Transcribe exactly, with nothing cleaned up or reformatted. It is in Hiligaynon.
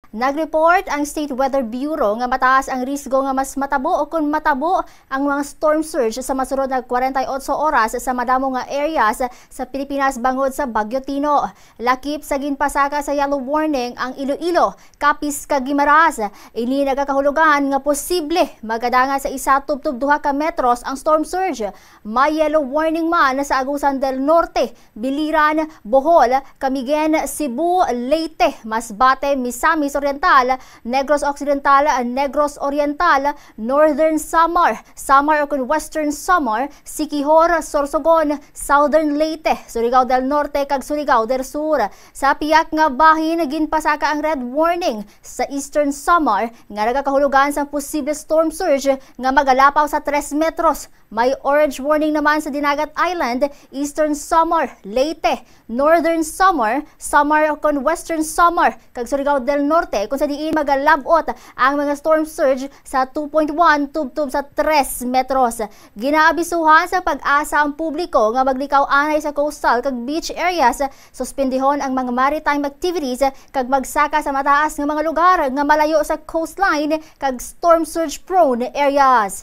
Nag-report ang State Weather Bureau nga mataas ang risgo nga mas matabo o kon matabo ang mga storm surge sa masunod nga forty-eight oras sa madamo nga areas sa Pilipinas bangod sa Bagyo Tino. Lakip sa ginpasaka sa yellow warning ang Iloilo, Capiz kag Guimaras. Ini nagakahulugan nga posible magadanga sa isa tubtob duha ka metros ang storm surge. May yellow warning man sa Agusan del Norte, Biliran, Bohol, Camiguin, Cebu, Leyte, Masbate, Misamis Oriental, Negros Occidental, Negros Oriental, Northern Samar, Samar o kon Western Samar, Siquijor, Sorsogon, Southern Leyte, Surigao del Norte, kag Surigao del Sur. Sa pihak nga bahin, ginpasaka ang red warning sa Eastern Samar nga nagakahulugan sang posible storm surge nga magalapaw sa tres metros. May orange warning naman sa Dinagat Island, Eastern Samar, Leyte, Northern Samar, Samar o kon Western Samar, kag Surigao del Norte, kung sa diin magalab-ot ang mga storm surge sa two point one tubtob sa tres metros. Ginaabisuhan sa PAGASA ang publiko nga maglikaw anay sa coastal kag beach areas, suspendihon ang mga maritime activities, kag magsaka sa mataas nga mga lugar nga malayo sa coastline kag storm surge prone areas.